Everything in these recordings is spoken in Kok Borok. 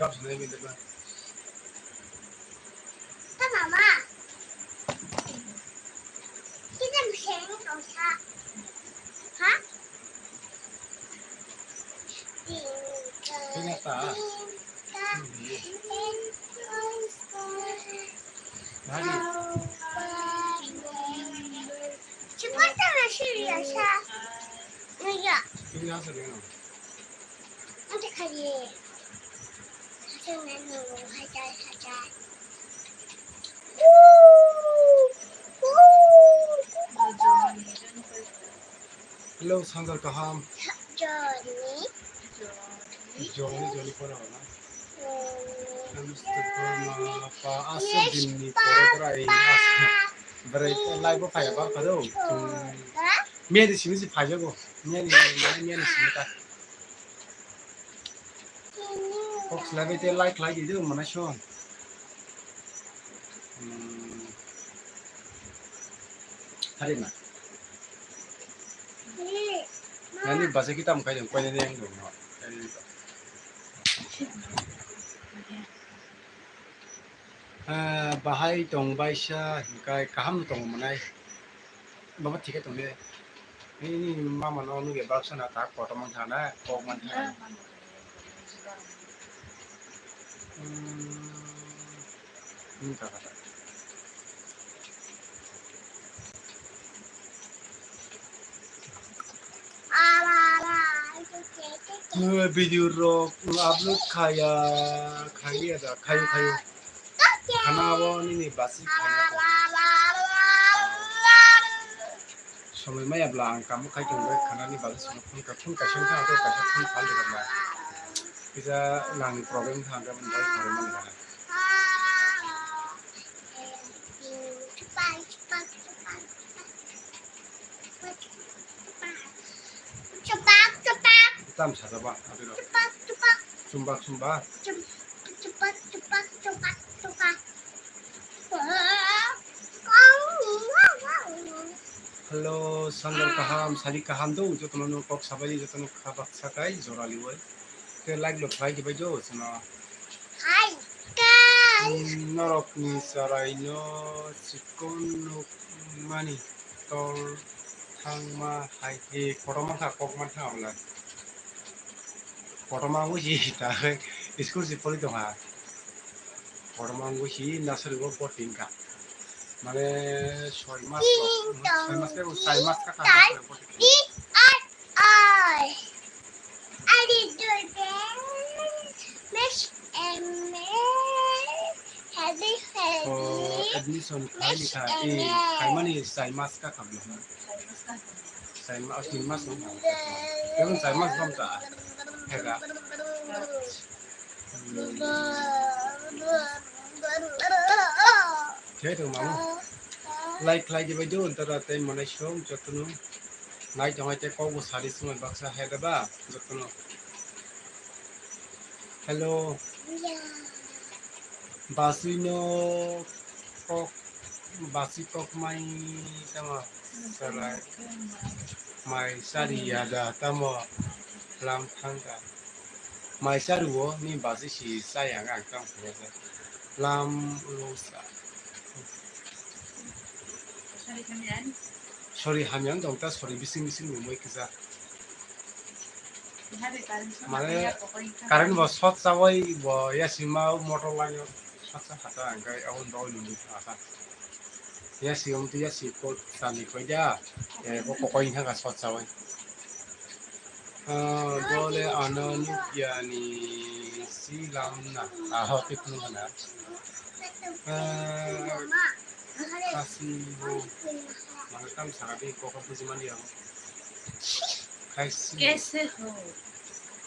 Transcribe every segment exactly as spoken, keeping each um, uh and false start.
Tama ma. Kita bisa ini kau sa. Ha? Tingka, tingka, tingka. Cepat sana sini ya sa. Iya. Ini asa dia. Nanti kali. Hajar, hajar, hajar. Hello, sanjal kaham. Johnny. Johnny, Johnny pora wala. Hello, Mister Burma, pa asal din ni pora pora ini asal. Berai live bo phai ba kado. Meri simi si phai jago. Meri, meri simi ta. Kok selai te like lai di mana song. Hmm. Hari na. Nani basa kita mukha yang kau nani yang dong. Ah, bahai tong baisa hikai kaham tong manai. Baba thike tong de. Ini mama no nuge baksa na tak koto man thana, kok man thana. Hmm, ini kaka tak. Nung video rok upload khaya, khaya da, khayo, khayo. Khana abo nini basi khana. Somoi maya bla ang kamo khai tong bai khana ni bagwi sono phone ka, phone kaisa wngkha, abo kaisa phone phal rwkha. Kisa nang problem wngkha, ang khe bai phone rwmani khana. Chupak, chupak. Tam sajaba, abiro. Chupak, chupak. Chumbak, chumbak. Chum-, chupak, chupak, chupak, chupak. Hello, sandal kaham, sari kaham do, jotono no kok sabai, jotono khabak sakai, jorali wai. Te like lo khlai dibai jo, sono. Hai, guys. Norokni chwraino chikon nukmani tol thangma hai, e, kotorma kha, kok man thang abla. Kotorma wngwi si ta, school si pori tongha. Kotorma wngwi si nursery o pori tongkha. Mane soi mas, soi mas khe, sai mas kha, nursery o pori tongkha. Oi, I did do that. Miss M A, happy, happy. Oh, admission khai Miss likha, M A. Eh, khai mani sai mas ka khamlo. Sai ma-, tin mas no. Kevin sai mas bam ta. Hega. Hmm. Khe tong mamu. Like khlai dibai do, antara tei monai song jotono. Nai tongai tei kok bo sari sumai baksa hai da ba, jotono. Hello. Basui no kok, basi kok mai tama sarai. Mai sari ya da tamo lam thangka. Mai saru o ni basi si saya ang tang phuru sa. Lam lo sa. Sorry, hamya wng tong ta, sorry, bising bising ni moi kisa. Mane, current bo short chawai, bo yasima motor line o short cha kha ta, ang kai aboni bagwi nungwi thang kha. Yasi wng twi yasi ko sani koi da, eh, bo kokoi wng kha short chawai. Ah, bole ano nukya ni si lam na, ah, ho, tik nung na. Ah, kasi bo, mane tam saka di kok buji mani ang. Kaisi. Kaise ho?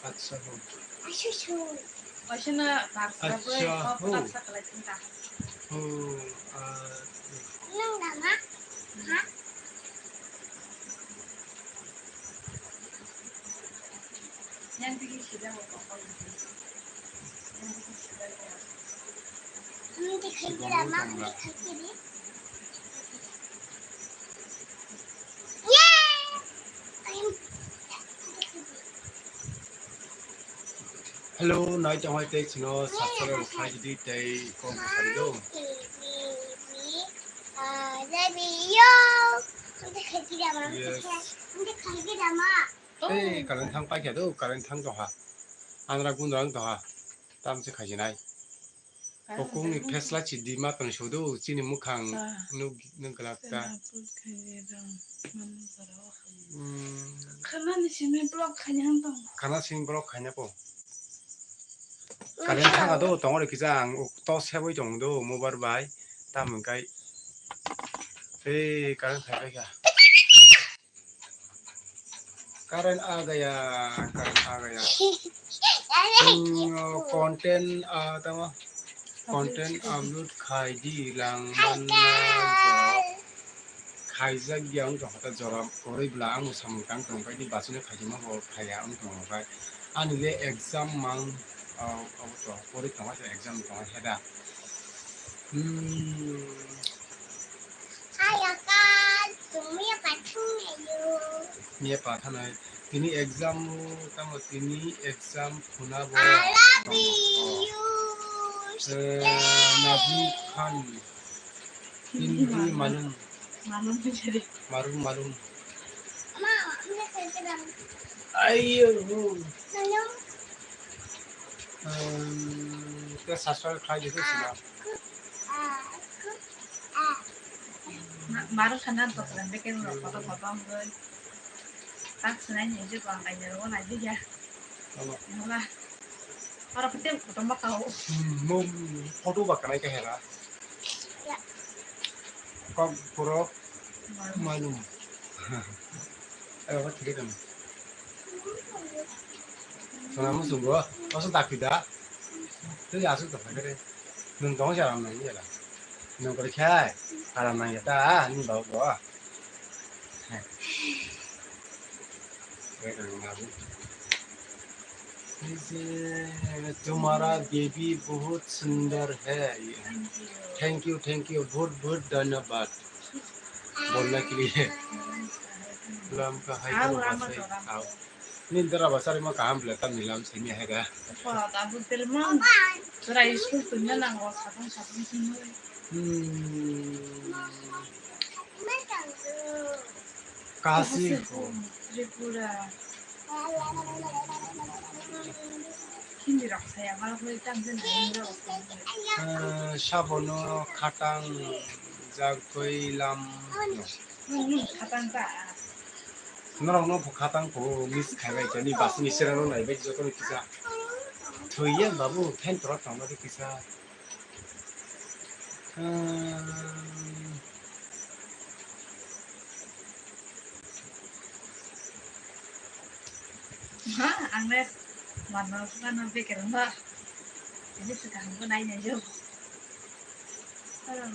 Acha ho. Kaisa na baksa bai, acha ho. Baksa kalai tinta. Ho, ah, nang nama? Ha? Yang tigi sida mo kokol. Yang tigi sida mo. Yang tigi sida mo. Hello, nai tong hai tei chino subscribe khai di tei kok bwsari do. Yes. Tei current thang paikha do, current thang tong ha. Andra gundra wng tong ha. Tam se khaijinai. Kokong ni phesla chi di ma tong sudu chini mukhang nuk nuk glak ta. Khana ni simi block khaina tong. Khana simi block khaina po. Current thang do tong ore kisa ang to seboi tong do mobile bai tam kai. Ei current khai bai ka. Current a gaya, current a gaya. Hmm, content, ah, tamo? Content upload khai di lang man na jora. Khaijak ya wng tong kha jora kwrwi bla ang samung tang tong kai di basino khaijima bo khaiya wng tong kai. Ani le exam mang, ah, abo to kwrwi tong kha exam tong kha da. Hmm. Miya pathanai tini exam tamo tini exam phuna bo. I love you. Eh, Nazim Khan. Hindi malum. Malum. Malum, malum. Ayo. Em, te subscribe khai di sila. Maru sana to kan de ken ro koto koto ngoi. Tak senai ni je bang kai ro na je ya. Ora pete koto ma kau. Hmm, mo photo ba kanai ka hera. Kok puro malum. Ayo ba thik kan. Sana mo sugo. Oso dakida. Tei asuk to phai kare. Nwng tong se aram nang ya la. Nwng kare khai. Aram nang ya ta ni ba go. तुम्हारा बेबी बहुत सुंदर है। Thank you, thank you, बहुत बहुत धन्यवाद बोलने के लिए। Lam ka hai ka basai. Ni dara basari ma kaham bela tam nilam simi hai da. Pora ta bu tel mang. Tara school tu na nang ro sabun sabun simi. Hmm. Kasi ko. Tripura. Hindi rok saya ba ko tam den. Ah, sabono khatang jagoi lam. Hmm, khatang ta. Norok no khatang ko miss khai bai ni bus ni sira no nai bai joto ni kisa. Thuye babu fan torok tong bai kisa. Hmm. Ha, ang le mano sukano beker ba. Ini suka hambo nai nai jo.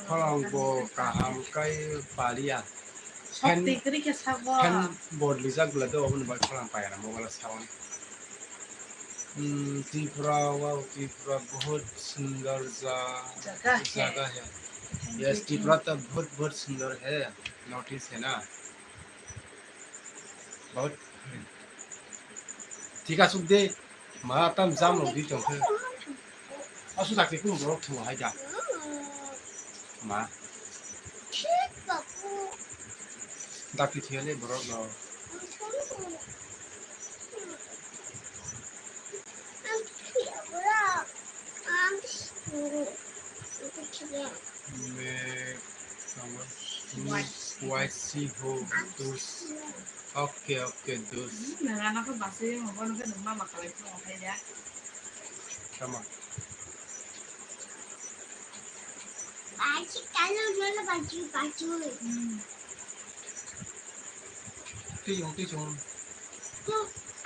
Khorang bo kaham kai palia. Fan, fan bodli jak bela do, oboni bai khorang paya na mobile sound. Hmm, Tripura, wow, Tripura bahut sundar ja-, jaga hai. Jaga hai. Yes, Tripura to bahut, bahut sundar hai. North East hai na? Bahut. Thik asuk de. Ma tam jam rok di tong khe. Asuk dak te kunu borok thung hai da. Ma. Dak te thia le borok no. Me, kamu, wai si ho, dus. Oke, oke, dus. Nang anak ko basi mo bono ke nang mama kalai ko hai ya. Sama. Basi kalau mana baju baju. Twi chwng, twi chwng.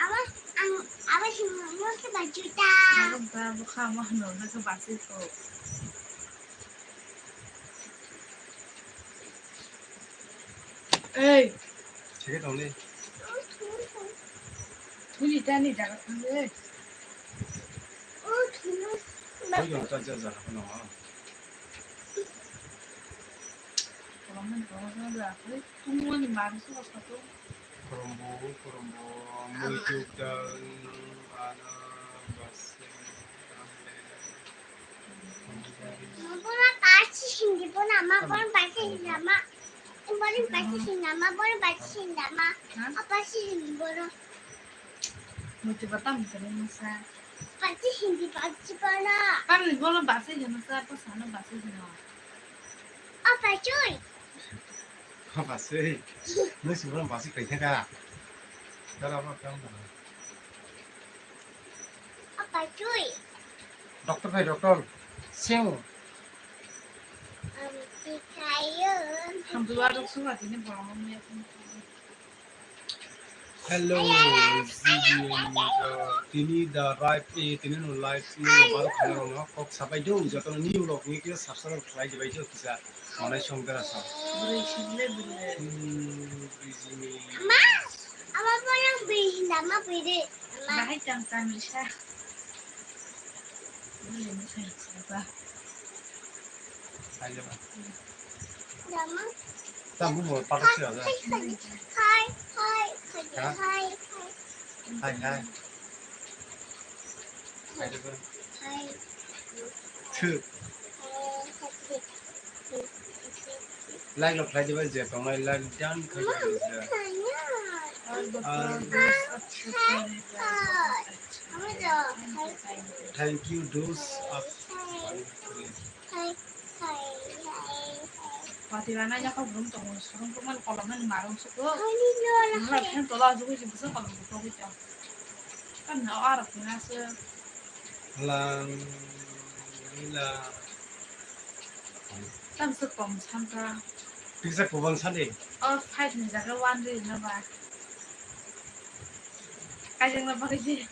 Awas, ang, awas, no se baju ta. Ang ba bukha ma no na ke basi ko. Ei. Thik tong le. Thuli ta ni jaga thang le. Thuli ta jaga thang no. Korombo, korombo, muituk dal, ana, ba, Bono basi hindi bono ama, bono basi hindi ama. Bono basi hindi ama, bono basi hindi ama. Apa sih hindi bono? Muti batam kare masa. Basi hindi basi bono. Kami bono basi hindi masa, apa sana basi hindi. Apa cuy? Basi. Nasi bono basi kai thaka. Dara apa kamu? Apa cuy? Doctor phai, doctor. Sing. Amtwi khayo. Hamdulillah, doctor phai, tini borok no muya. Hello, G B M user. Tini the live, eh, tini no live, tini no bar khana no kok sabai do, joto ni vlog ni kisa subscribe khlai di bai do kisa. Manai song dara sa. Bwrwi sing le bwrwi. Hmm, busy ni. Ma, ama boyang bwrwi hinda ma bwrwi. Ma. Bahai chang chang lisa. Bwrwi ni sai sai ba. Hai jaba. Dama. Tam bu mo patok si aja. Hai, hai, hai, hai, Ha? Hai, hai. Hai, hai. Hai jaba. Hai. Thu. Hai, hai. Like no khlai diba je tongnai like done khlai diba je. Ar Thank you, those up. Pati rana ya kok belum tong, sorong pun kan kolom kan marung suku. Nggak kan tola juga sih bisa kolom buka gitu. Kan na arah punya se. Lang, lang. Tam se kong sangka. Tiksa kubang sani. Oh, five ni jaga one ri na ba. Kajang na ba kaji.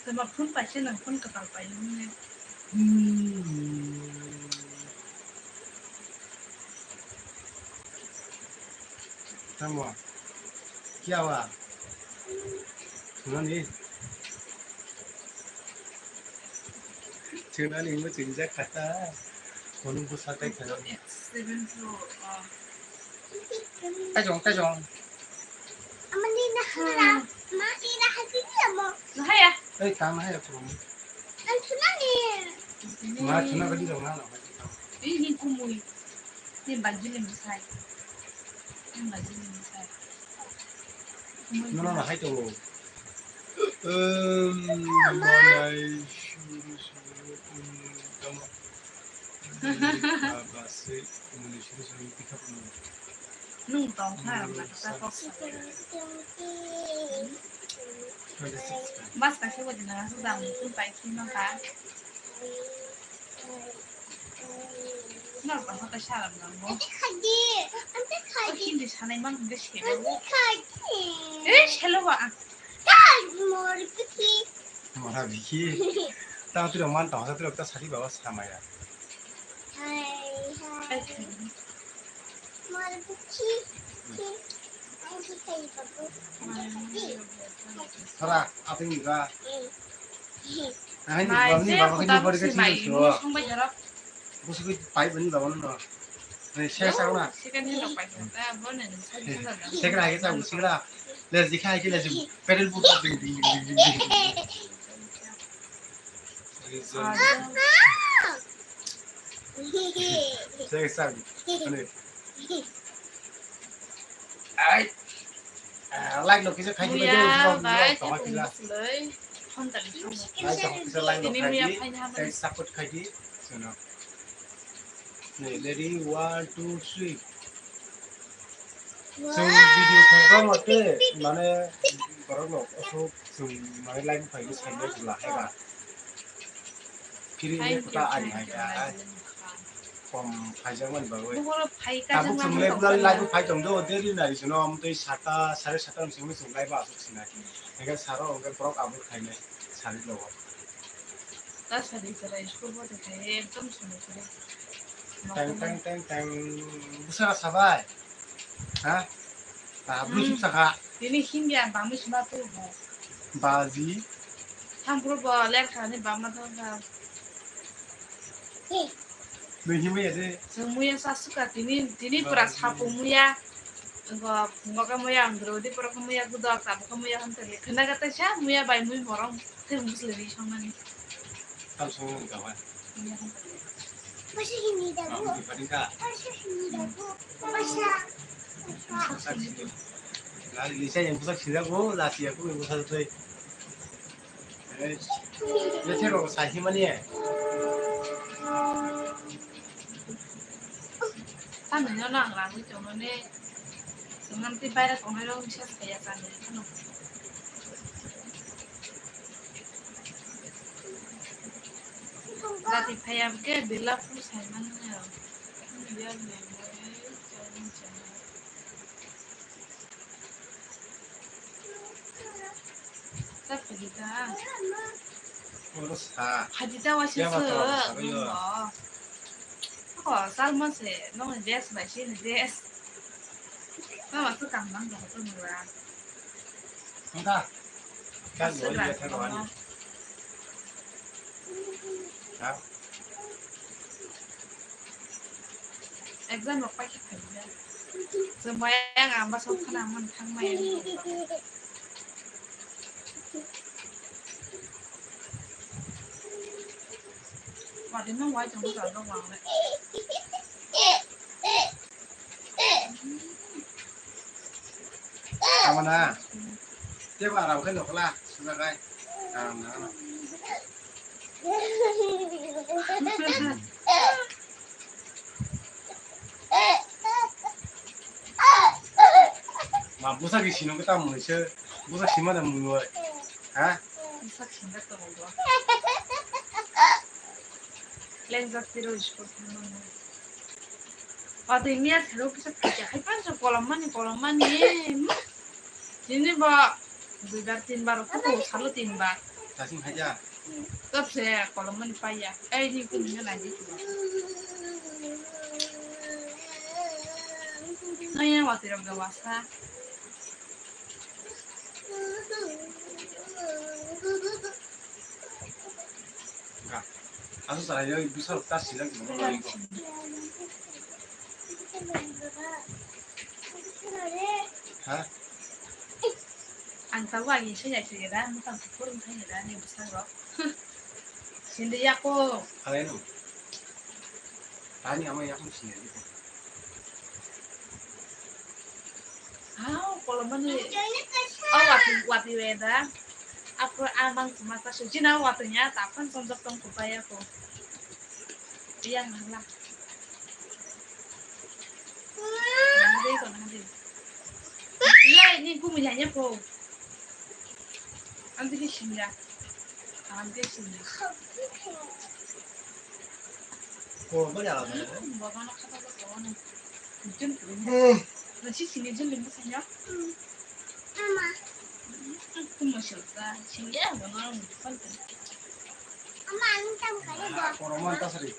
Sama phone paisa nang phone kapal pai nung ne. Hmm. Tamo. Kiawa. Nani? Chunani mo chingjak kha ta. Kono bwsa tai kha. Seven pro, ah. Tajong, tajong. Amani na hara. Ma ina hati ni amo. Na haya. Ei, tang na haya pro. Ang chunani. Ma chuna kadi dong na. Ini kumui. Ini baju ni misai. Ini baju ni misai. Kumui. Mana na hai to. Ehm, manai shuru shuru, um, tama. Ba, ba, se, um, shuru shuru, pick up, um. Nung tong kha, ma ta kok. Twenty six. Mas ka se wajin na su dam, tu pai ki ma ka. Nor ba hota sharam nang bo. Ante khaidi, ante khaidi. Hindi sanai mang hindi selo. Ante khaidi. Eh, selo ba. Kai, mor bikhi. Mora bikhi. Ta tu man ta, ta tu ta sari baba samaya. Hai, hai. Mor bikhi. Ante khaidi babu. Ante khaidi. Sara, apa ini ga? Hai, ni baba ni baba kini bari kasi ni so. Busu ki pai bani baba no. Ni saya sa na. Second hand rok pai. Second hand sa busi la. Le dikha ki le pedal boot ding ding ding ding ding. Saya sa. Ani. Ai. Ah, like no kisa khai di. Muya, bai, tong kisa. Phone tali. Like no kisa, like no khai di. Thanks, support khai di. Suno. Ni, ready, one, two, three. Chwng video khaikha mate, mane, borok no, aswk chwng, mane, like khai di, sai di, la, hai ba. Kiri ni kota ai hai ka. Kom phaijak mani bagwi. Bukhoro phai tabuk kajak chwng mani le tong bulan kha. Live phai tong do, deri nai sino, amtwi sata, sare sata ni simi chwng live aswk sina. Hingke saro hingke borok abuk khainai sari logo. Ta sari sara school bo de khai ekdom simi sari. Tang tang tang tang. Busa sabai. Ha? Ta bluetooth saka. Tini Hindi ang bangwi sima tu bo. Baji. Thang bro bo ler kha ni bama thang kha. Nui himai ya de. Chwng muya sa suka tini, tini pura sapo muya. Bo phungo khe muya andro, di poro khe muya gudok, tabuk khe muya hamtali. Khwna khe tei sa muya bai mui morong, tei bwsle ri songmani. Tam songmani kawai. Muya hamtali. Bwsa hini da bu. Bwsa hini da bu. Bwsa. Bwsa hini. Lali lisa yang bwsa sida bu, lasi aku yang bwsa tei. Eh, ya thero sa himani. Tamni no nang rang wi tongmani. Swnam tei baira tongnai rok bisa saya chani kheno. Dati phaya ke bela pu sai mani. Chap phaidi ta. Oro sa. Phaidi ta wa si. Yaba se to sa yo. Ko salma se no dress bai si dress. Mama su kam bang jang su nura. Engka. Kan lo ya kan lo ani. Ha? Exam rok paikha phaidi. Chwng bai ang amba sok khana man thang mai. Wadi no wai tong sa dong wang le. Amana. Tebo aram khe nokla sunakai. Aram na. Ma bwsa ki sino kita mui se bwsa sima da mui wai. Ha? Bwsa sima da mui wai. Lengjak tiro isko. Watwi miya salo kisa kisa hai pansa kolom mani kolom mani. Tini bo duibar tinbar kuku salo tinbar. Kasing haja. Topse kolom mani paya. Ei ni kuni na nai. Naya watwi rok da wasa. Asu sarai yo bisa ta silang. Ha? Ang tawa ni sini sini da, mukang kupur mukang ni da ni bisa ro. Sini ya ko. Alai no. Tani ama ya ko sini. Hao, kolomani. Oh, wati, wati weda. Aku amang semasa suci na watunya, tapan sonjok tong kupaya ko. Iya, ngala. Nanti ko, nanti. Iya, ini ku menyanya ko. Nanti ke sini ya. Nanti ke sini. Ko, mana lah? Hmm, bawa anak kata kata. Jun, jun. Hmm. Nasi sini jun lima saja. Hmm. Mama. Hmm, aku masuk ke sini ya, mana orang depan kan. Mama, antam kali. Ah, bawa. Koroman tasari.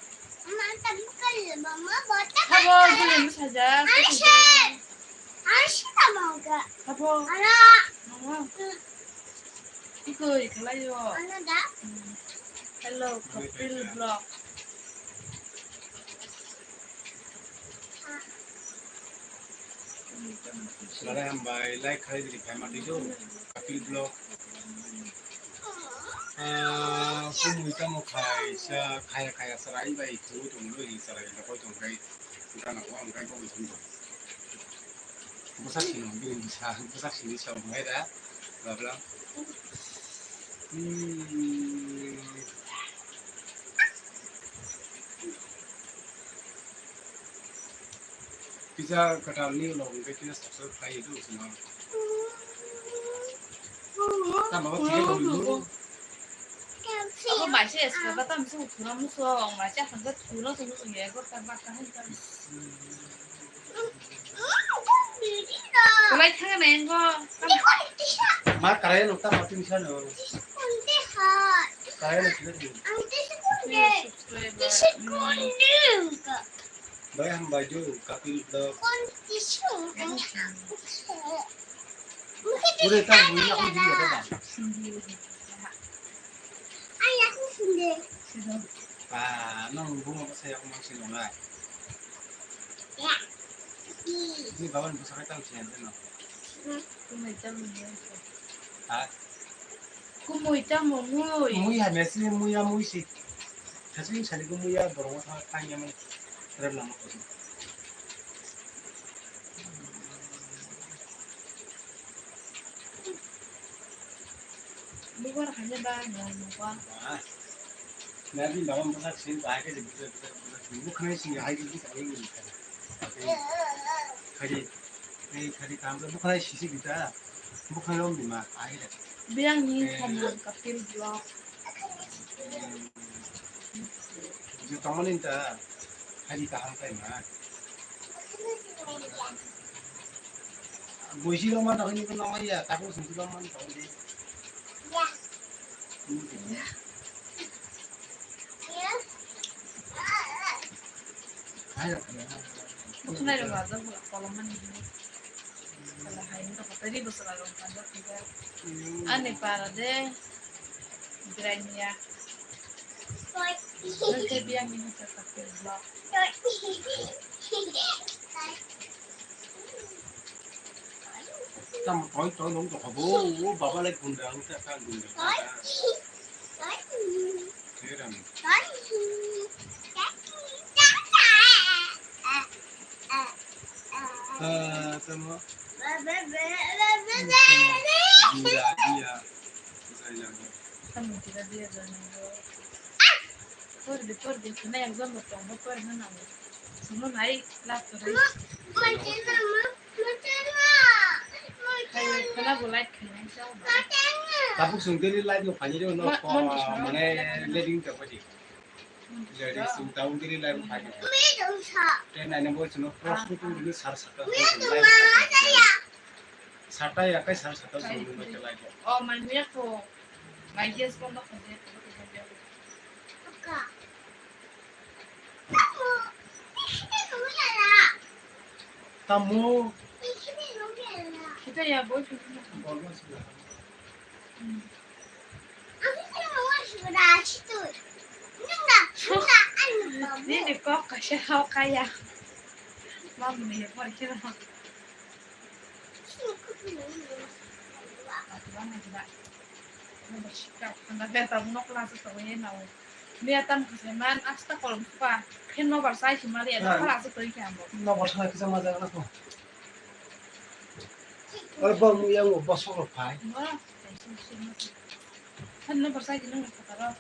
Mama, antam kali, mama, bawa. Habo, jun lima saja. Anisha. Anisha, mama. Habo. Ana. Mama. Hmm. Ikoi khalai o. Ano da? Hmm. Hello, Kapil Vlog. Sare hambai, like khalai diri, phai mati do. Kapil Vlog. Ah, kumui tamo khai sa, khaya khaya sarai bai, khu tong lo hi sarai, lokoi tong kai, gana ko ang kai ko tong. Bwsak sini, bini bwsa, bwsak sini sa wngnai da, babla. Hmm. Kisa kwtal ni ulo hwnkhe kisa subscribe khlai di sino. Tamo ba thik wngkha. Abo bai se eska ba tam se uthura muso, ong bai se akhang khe thuna se muso ye, gor ta ba ta hai ta. Kulai thang na engo. Ma karai no ta ma tin sa no. Karai no tin. Subscriber. Bai ham bai ju Kapil Vlog. Pura ta bui na ko video ta ba. Ay, aku sendiri. Ah, nang bunga ko saya ko mang sino na. Ya. Ni baba ni bwsakhe tamo siyan de no. Hmm, kumui tamo mui. Ha? Kumui tamo mui. Mui ha mesi mui ya mui si. Thasi sali kumui ya borok thang thang ya mani. Rem lama ko. Bubar hanya ba, nang bubar. Wah. Nabi lawan bubar sini bahaya ke jadi bubar, bubar, bubar. Bukan sini hai jadi kali ini. Khadi, eh, khadi kam tu bukan sisi kita. Bukan lom di ma, akhir. Biang ni, eh, kamu kapil blok. Je tongmani ta, khadi kaham kai ma. Boisi loma tongni ko loma ya, tabu sungsi loma tongni. Ya. Hai. Bukhwnai rok bazar kolom mani. Ani para de, Grania. Nang khe biyang ni hwnsa sa khe vlog. Tam toi toi nong tong bo, o baba lai gunda, ang ta ka gunda. Heran. Ah, tamo. Gunda dia. Tamo gunda dia, jangan. Por di, por di, kena yang zon bertong, por na nang. Semua naik, lap terus. Kaya kena boleh kena jauh. Tabuk sung daily life no phani rw no, mane living ka pati. Jadi sung taun daily life phani. Ten ane bo sung cross to dulu sar sata. Sata ya kai sar sata sung dulu ke life. Oh, man, ya ko. Mai gas pon da khade. Tamo. Kita ya boy. Nini kok kaisa hao kaya. Mamni ya por kira. Miya tam kwsai man, asta kolom suka. Khe nobar sai si mali, ada khala asuk toi khe ambo. Nobar sai kisa ma jaga ko. Oi, bo mu yang bo sok rok phai. Bo, tai si si ma si. Khe nobar sai si nang khataro.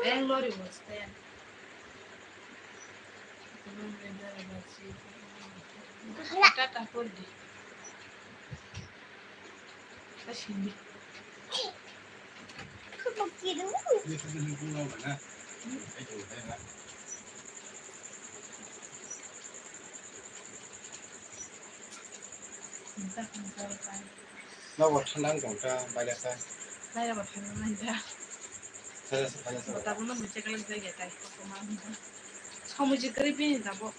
Bangalore was there. Tata por di. Asindi. Nogo thanda wng tong kha, baila kha. Baila bo thanda nang kha. Saja se, saja se. Bo tabuk no muicha kwlai jai ya tai, kotorma wng kha. Samui je kwrwi bini tabuk.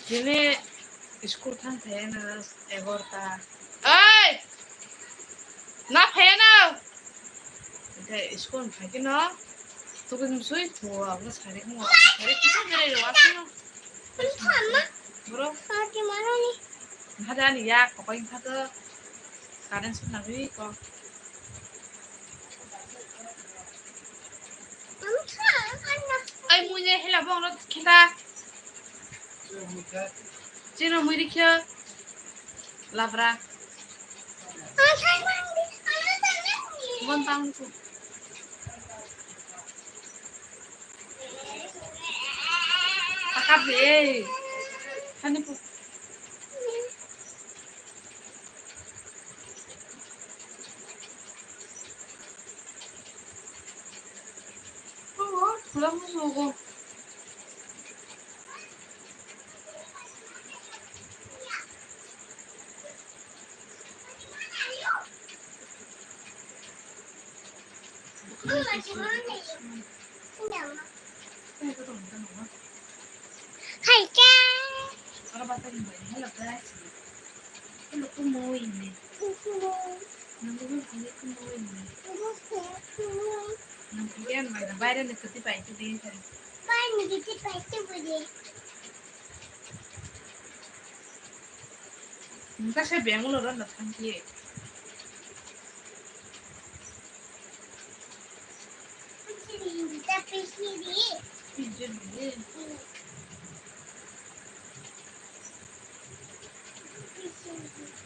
Tini school thang thai na egarota. Oi! Na phai na? Ite school phai khe no. Tukun sui thuwa, abo sari mo, sari kisa berai ro asino. Bro. Hada ani yak, kokoi khato. Current suna gwi ko. Ai mui je hela bong ro kheta. Chino mui rikhe. Labra. Mon tang ku. Akap de. Hani pu. Oh, pulang sugo. Hai, guys. Hello, kumoy ni. Kumoy. Nang kumoy ni, kumoy ni. Kumoy, kumoy. Nang kumoy ni, bayre ni kuti pai tu din kari. Bayre ni kuti pai tu budi. Nang kasa Bangalore na thangki.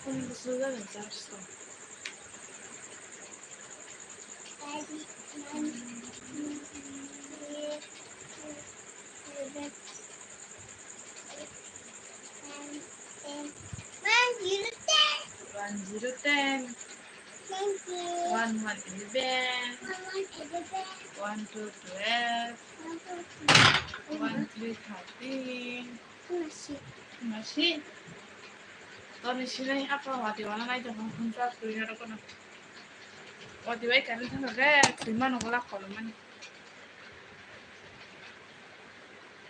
One zero ten. One zero ten. Thank you. One one eleven. One one eleven. One two twelve. One two twelve. One three thirteen. Masi. Masi. Toni sinai apa wati wana nai to hon hon sa tui na rokona. Wati wai kami thang ga tui mano gola kolomani.